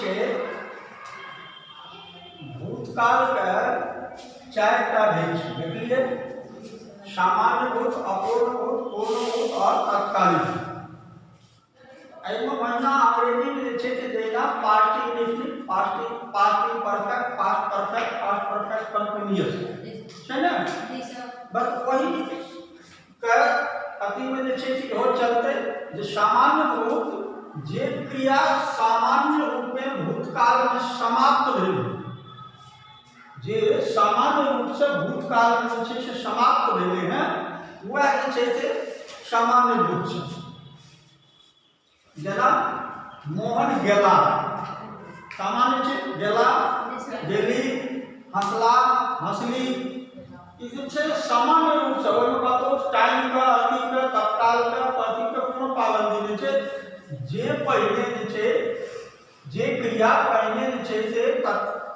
छै भूतकाल के चारिटा भेद छै, देखलियै? सामान्य भूत, अपूर्ण भूत, पूर्ण भूत और तात्कालिक। एहिमे महिना अंग्रेजीमे जे छै से जहिना past indefinite, past past imperfect, past perfect, past perfect continuous छै ने, बस वही के अथीमे जे छै से इहो चलतै जे सामान्य भूत जे क्रिया सामान्य रूपे भूतकालमे समाप्त भेल, जे सामान्य रूपसँ भूतकालमे जे छै से समाप्त भेलै हँ, वएह जे छै से सामान्य भूत छै। जेना मोहन गेला, सामान्य छै, गेला, गेली, हँसला, हँसली, ई जे छै सामान्य रूपसँ ओहिमे कतहु टाइमके, अथीके, तत्कालके, अथीके कोनो पाबन्दी नहि छै। जे पहिने जे छै, जे क्रिया पहिने जे छै से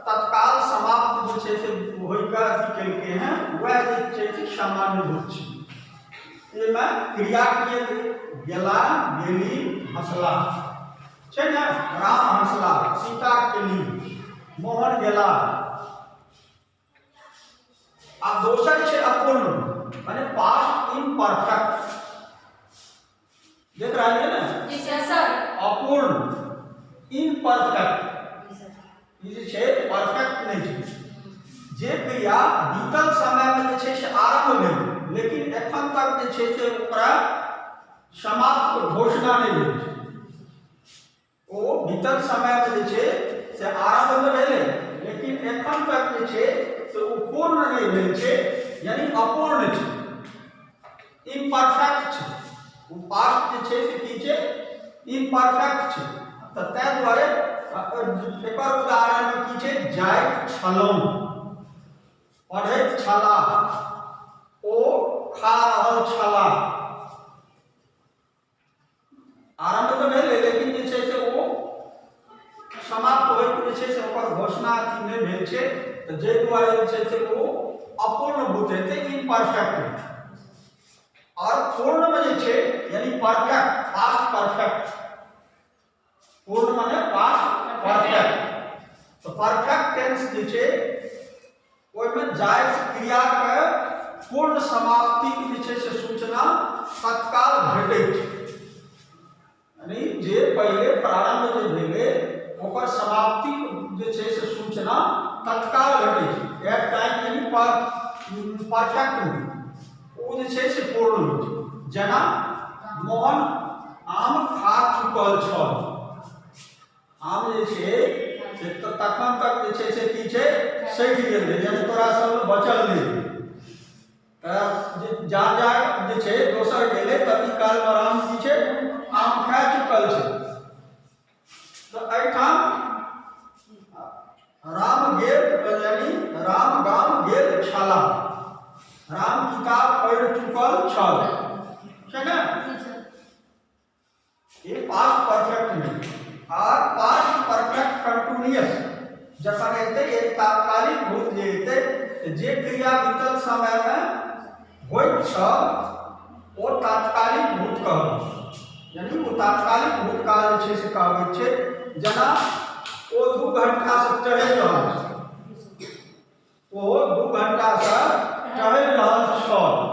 तत्काल समाप्त जे छै से होइके अथी केलकै हँ, वएह जे छै से सामान्य रूप छै। एहिमे क्रिया क्रियते, गेला, गेली, हँसला छै ने, राम हँसला, सीता खेली, मोहन गेला। आ दोसर छै अपूर्ण, माने पास्ट इम्परफेक्ट। देख रहा है ना? जी सर। अपूर्ण, इम्परफेक्ट, ई जे छै परफेक्ट नहि छै। जे क्रिया बीतल समयमे जे छै से आरम्भ भेल, लेकिन एखन तक जे छै से ओकरा समाप्त घोषणा नहि भेल छै। ओ बीतल समयमे जे छै से आरम्भ तऽ भेलै, लेकिन एखन तक जे छै से ओ पूर्ण नहि भेल छै, यानी अपूर्ण छै, इम्परफेक्ट छै। ओ पास्ट जे छै से की छै? इम्परफेक्ट छै। तऽ ताहि दुआरे एकर उदाहरणमे की छै? जाइत छलहुँ, पढ़ैत छलाह, ओ खा रहल छलाह। आरम्भ तऽ भेलै, लेकिन जे छै से ओ समाप्त होइके जे छै से ओकर घोषणा अथी नहि भेल छै। तऽ जाहि दुआरे जे छै से ओ अपूर्ण भूत हेतै, इम्परफेक्ट हेतै। आओर पूर्णमे जे छै यानी परफेक्ट, पास्ट परफेक्ट, पूर्ण माने पास्ट परफेक्ट। तऽ परफेक्ट टेंस जे छै ओहिमे जायज क्रियाके पूर्ण समाप्तिके जे छै से सूचना तत्काल भेटै छै, यानी जे पहिले प्रारम्भ जे भेलै ओकर समाप्ति जे छै से सूचना तत्काल भेटै छै, एट टाइम, यानी परफेक्ट ओ जे छै से पूर्ण होइ छै। जेना मोहन आम खा चुकल छल। आम जे छै से तखन तक जे छै से की छै, सठि गेल रहै, यानी तोरा सब बचल नहि। तऽ जा जा जे छै दोसर गेलै, तभी कालमे राम की छै आम खा चुकल छै। तऽ एहिठाम राम गेल, यानी राम गाम गेल छलाह, राम किताब पढ़ि चुकल छल, छै ने? ये पास्ट परफेक्ट में। आर पास्ट परफेक्ट कंटिन्यूअस जखन एतै, एक तात्कालिक भूत जे एतै, तऽ जे क्रिया बीतल समयमे होइत छल ओ तात्कालिक भूत कहबै छै, यानी ओ तात्कालिक भूतकाल जे छै से कहबै छै। जेना ओ 2 घंटासँ टहलि रहल छै, ओ 2 घंटासँ टहलि रहल छल।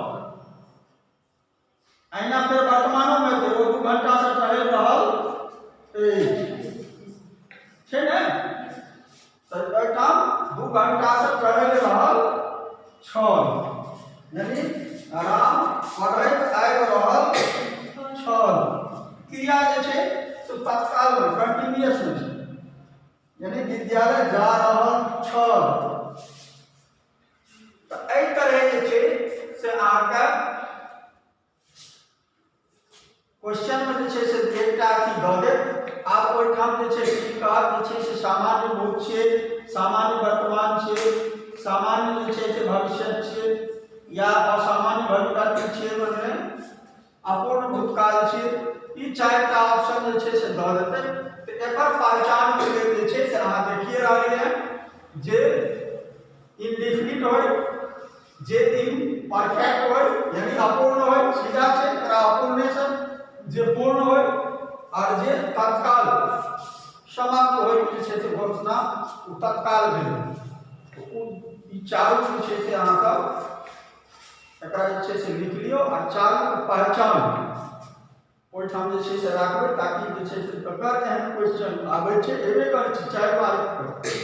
अहिना फेर वर्तमानोमे हेतै, ओ 2 घंटासँ टहलि रहल अछि, छै ने? तऽ एहिठाम 2 घंटासँ टहलि रहल छल, यानी राम पढ़ैत आबि रहल छल। क्रिया जे छै से तत्कालमे कंटिन्यूअस होइ छै, यानी विद्यालय जा रहल छल। तऽ एहि तरहे जे छै से अहाँके क्वेश्चनमे जे छै से एकटा अथी दऽ देत। आब ओहिठाम जे छै से की कहत जे छै से सामान्य भूत छियै, सामान्य वर्तमान छियै, सामान्य जे छै से भविष्य छियै, या असामान्य भविष्य छियै, माने अपूर्ण भूतकाल छियै। ई चारिटा ऑप्शन जे छै से दऽ देतै। तऽ एकर पहचानके लेल जे छै से अहाँ देखिए रहलियै हँ, जे इनडिफिनिट होय, जे इम्परफेक्ट होय यानी अपूर्ण होय, सीधा छै एकरा अपूर्णे से, जे पूर्ण होय और जे तत्काल समाप्त होइके जे छै से घोषणा ओ तत्काल भेलै। तऽ ओ ई चारू जे छै से अहाँसभ एकरा जे छै से लिख लियौ आ चारूके पहचान ओहिठाम जे छै से राखबै, ताकि जे छै से ककर एहन क्वेश्चन आबै छै, एबे करै छै। 4 मार्कके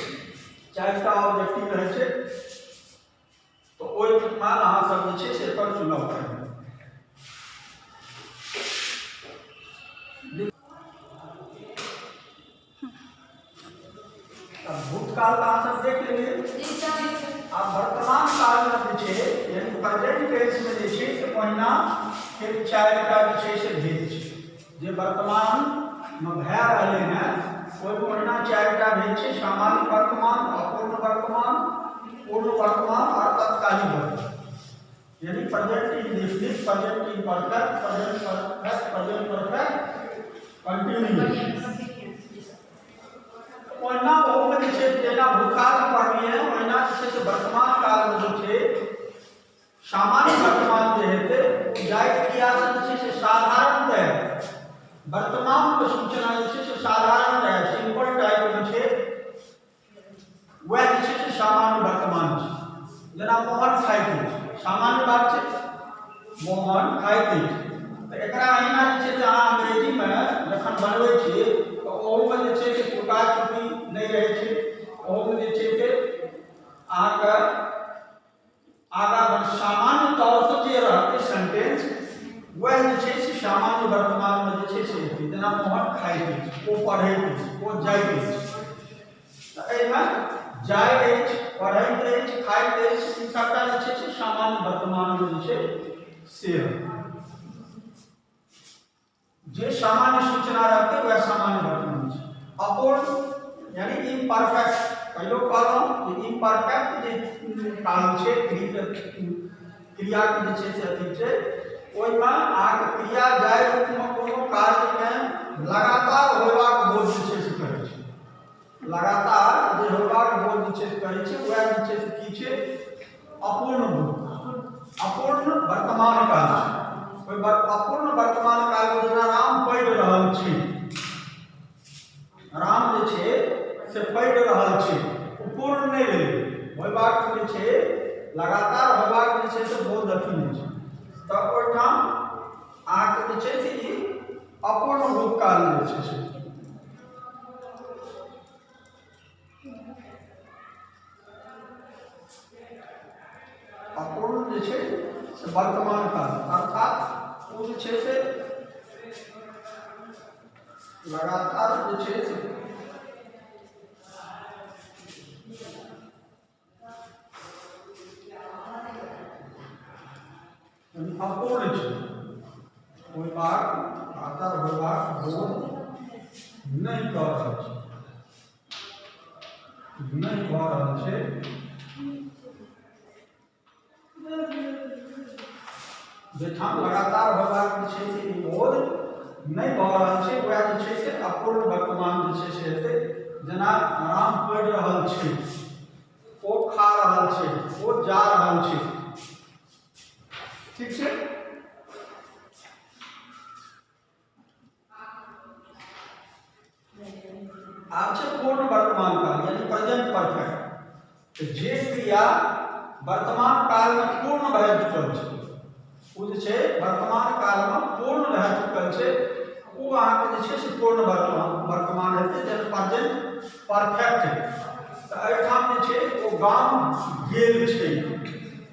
4टा ऑब्जेक्टिव रहै छै, तऽ ओहिमे अहाँ सब जे छै से एकर चुनाव करबै। भूतकाल तऽ अहाँ सब देख लेलियै, आब वर्तमान कालमे जे छै, यानी प्रेजेंट टेंसमे जे छै से ओहिना फेर 4टा जे छै से भेद छै। जे वर्तमानमे भए रहलै हँ, ओहिमे ओहिना 4टा भेद छै: सामान्य वर्तमान, अपूर्ण वर्तमान, पूर्ण वर्तमान और तत्कालीन वर्तमान। यानी present indefinite, present imperfect, present perfect, present perfect continuous. ओहिना ओहोमे जे छै, जेना भूतकालमे पढ़लियै, ओहिना जे छै से वर्तमान कालमे जे छै सामान्य वर्तमान जे हेतै, जाहि क्रियासँ जे छै से साधारणतः वर्तमानके सूचना जे छै से साधारणतः सिंपल टाइपमे छै, वएह जे छै से सामान्य वर्तमान छै। जेना मोहन खाइत अछि, सामान्य बात छै, मोहन खाइत अछि। तऽ एकरा अहिना जे छै से अहाँ अंग्रेजीमे जखन बनबै छियै तऽ ओहूमे जे छै से तुका चुकी नहि रहै छै। ओहूमे जे छै से अहाँके आगाँ सामान्य तौरसँ जे रहतै सेंटेंस, वएह जे छै से सामान्य वर्तमानमे जे छै से हेतै। जेना मोहन खाइत अछि, ओ पढ़ैत अछि, ओ जाइत अछि। तऽ एहिमे जाइत अछि, पढ़ैत अछि, खाइत अछि, ई सबटा जे छै से सामान्य वर्तमानमे जे छै से जे सामान्य सूचना रहतै वएह सामान्य वर्तमान छै। अपूर्ण यानी इम्परफेक्ट, पहिलो कहलहुँ जे इम्परफेक्ट जे काल छै, क्रियाके जे छै से अथी छै, ओहिमे अहाँके क्रिया जाहि रूपमे कोनो कार्यके लगातार होयबाक बोध जे छै से करै छै, लगातार जे होयबाक बोध जे छै से करै छै, वएह जे छै से की छै? अपूर्ण भूत, अपूर्ण वर्तमान काल छै। ओहि अपूर्ण वर्तमान कालमे जेना राम पढ़ि रहल छै, राम जे छै से पढ़ि रहल छै, ओ पूर्ण नहि भेलै। होयबाक जे छै, लगातार होयबाक जे छै से बोध अथी नहि छै। तऽ ओहिठाम अहाँके जे छै से ई अपूर्ण भूतकाल जे छै से अपूर्ण जे छै से वर्तमान काल, अर्थात ओ जे छै से लगातार जे छै से अपूर्ण छै, होयबाक लगातार होयबाक बोध नहि कऽ रहल छै, नहि भऽ रहल छै। जाहिठाम लगातार होयबाक जे छै से ई बोध नहि भऽ रहल छै, वएह जे छै से अपूर्ण वर्तमान जे छै से हेतै। जेना राम पढ़ि रहल छै, ओ खा रहल छै, ओ जा रहल छै। ठीक छै। आब छै पूर्ण वर्तमान काल यानी प्रेजेंट परफेक्ट। जे क्रिया वर्तमान कालमे पूर्ण भए चुकल छै, ओ जे छै वर्तमान कालमे पूर्ण भए चुकल छै, ओ अहाँके जे छै से पूर्ण वर्तमान हेतै, जे प्रेजेंट परफेक्ट हेतै। तऽ एहिठाम जे छै ओ गाम गेल छै,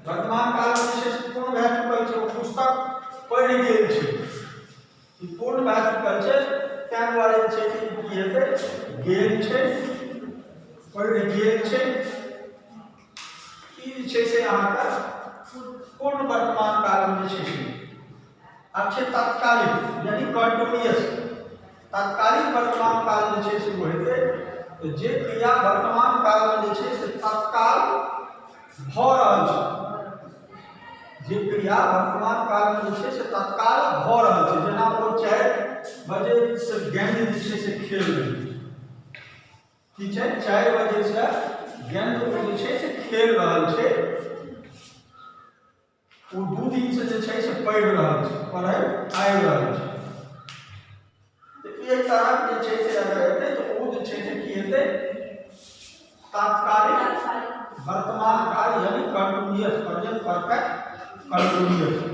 वर्तमान कालमे जे छै से पूर्ण भए चुकल छै। ओ पुस्तक पढ़ि गेल छै, ई पूर्ण भए चुकल छै। ताहि दुआरे जे छै से ई की हेतै? गेल छै, पढ़ि गेल छै। ई जे छै से अहाँके पूर्ण वर्तमान कालमे जे छै से। आब छै तात्कालिक यानी कंटिन्यूअस। तात्कालिक वर्तमान काल जे छै से ओ हेतै तऽ जे क्रिया वर्तमान कालमे जे छै से तत्काल भऽ रहल छै, जे क्रिया वर्तमान कालमे जे छै से तत्काल भऽ रहल छै। जेना ओ 4 बजे से गेंद जे छै से खेल रहल छै। की छै? 4 बजे से गेंद ओ जे छै से खेल रहल छै। ओ 2 दिन से जे छै से पढ़ि रहल छै, पढ़ैत आबि रहल छै। तऽ एहि तरहक जे छै से अगर हेतै तऽ ओ जे छै तात्कालिक वर्तमान काल यानी कंटिन्यूअस, प्रेजेंट परफेक्ट कंटिन्यूअस।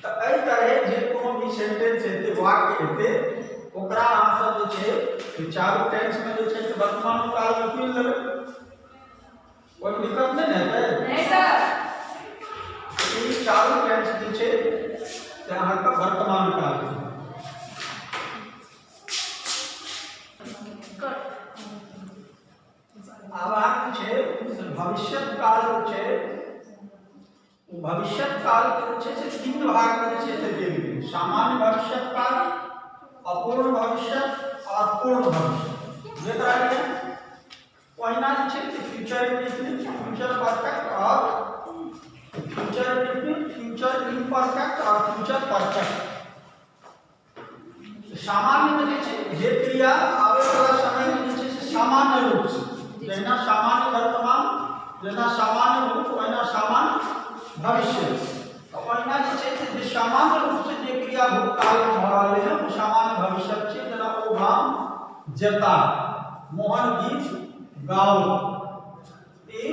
तऽ एहि तरहे जे कोनो भी सेंटेंस हेतै, वाक्य हेतै, ओकरा अहाँ सब जे छै से चारू टेंस मे जे छै से वर्तमान काल मे चुनि लेबै, ओहिमे दिक्कत नहि ने हेतै? नहीं सर। ई चारू टेंस जे छै से अहाँके वर्तमान काल छै। आब अहाँके छै से भविष्यत काल जे छै, ओ भविष्यत काल के जे छै से तीन भाग मे जे छै से देल गेलै: सामान्य भविष्यत काल, अपूर्ण भविष्यत और पूर्ण भविष्य। जेकरा के ओहिना जे छै से फ्यूचर इंडेफिनिट, फ्यूचर परफेक्ट और फ्यूचर इंडेफिनिट, फ्यूचर इम्परफेक्ट और फ्यूचर परफेक्ट। सामान्य में जे छै, जे क्रिया आबै वाला समय में जे छै से सामान्य रूप से, जहिना सामान्य वर्तमान, जेना सामान्य रूप, ओहिना सामान्य भविष्य, तऽ ओहिना जे छै से जे सामान्य रूप से जे क्रिया भूतकाल में भऽ रहलै हँ, ओ सामान्य भविष्य छै। जेना ओ गाम जेता, मोहन गीत गाओ। ई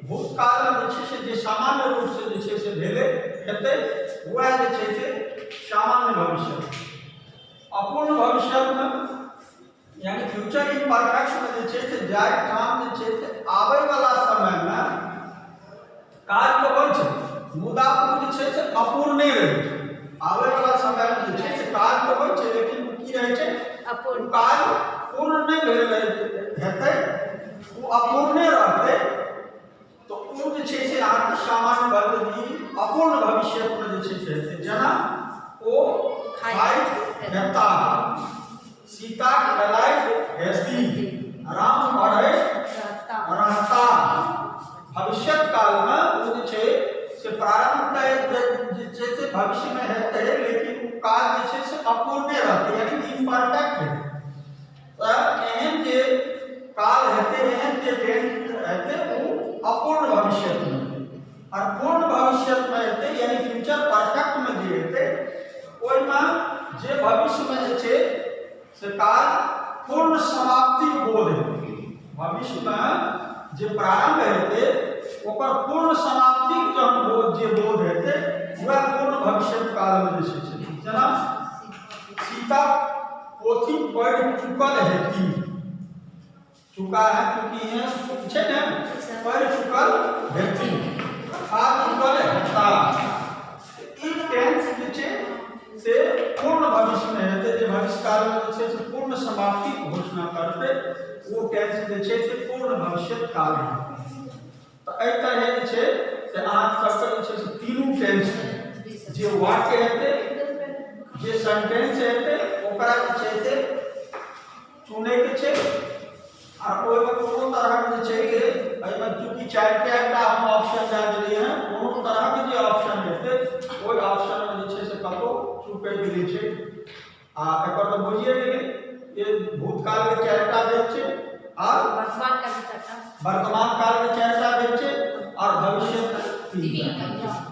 भूतकाल में जे छै से जे सामान्य रूप से जे छै से भेलै, हेतै, वएह जे छै से सामान्य भविष्य। अपूर्ण भविष्यमे यानी फ्यूचर इम्परफेक्ट में जे छै से जाहि ठाम जे छै से आबै वाला समय मे काज तऽ होइ छै, मुदा ओ जे छै से अपूर्णे रहै छै। आबै वाला समय मे जे छै से काज तऽ होइ छै, लेकिन ओ की रहै छै? अपूर्ण। ओ काज पूर्ण नहि भेल रहै हेतै, ओ अपूर्णे रहतै। तऽ ओ जे छै से अहाँके सामान्य भविष्य, अपूर्ण भविष्यमे जे छै से हेतै। जेना ओ खाइत हेता, सीता खेलाइत हेती, राम पढ़ैत रहता। रहता। भविष्यत कालमे ओ जे छै से प्रारंभ तऽ जे छै से भविष्यमे हेतै, लेकिन ओ काज जे छै से अपूर्णे रहतै, यानी इम्परफेक्ट हेतै। तऽ एहन जे काल हेतै, एहन जे टेंस हेतै, ओ अपूर्ण भविष्यमे हेतै। और पूर्ण भविष्यमे हेतै, यानी फ्यूचर परफेक्टमे जे हेतै, ओहिमे जे भविष्यमे जे छै से काज पूर्ण समाप्तिक बोध हेतै। भविष्यमे जे प्रारंभ हेतै, ओकर पूर्ण समाप्तिक जहन बोध, जे बोध हेतै, वएह पूर्ण भविष्य कालमे जे छै से। जेना सीता पोथी पढ़ि चुकल हेती, चुका है, चूँकि है छै ने, पढ़ि चुकल हेती, खा चुकल हेता। ई टेंस जे छै से पूर्ण भविष्यमे हेतै। जे भविष्य कालमे जे छै से पूर्ण समाप्तिक घोषणा करतै, ओ टेंस जे छै से पूर्ण भविष्य काल हेतै। तऽ एहि तरहे जे छै से अहाँ सबके जे छै से तीनू टेंस जे वाक्य हेतै, जे सेंटेंस हेतै, ओकरा जे छै से चुनैके छै। आ ओहिमे कोनो तरहक जे छै से एहिमे चूँकि चारि चारिटा हम ऑप्शन दए देलियै हँ, कोनो तरहक जे ऑप्शन हेतै, ओहि ऑप्शनमे जे छै से कतहु चूकैके नहि छै। आ एकर तऽ बुझिए गेलियै, ये भूतकालके चारिटा भेल छै आर वर्तमान काल के चारिटा। वर्तमान कालके चारिटा भेल छै और भविष्यके तीनटा।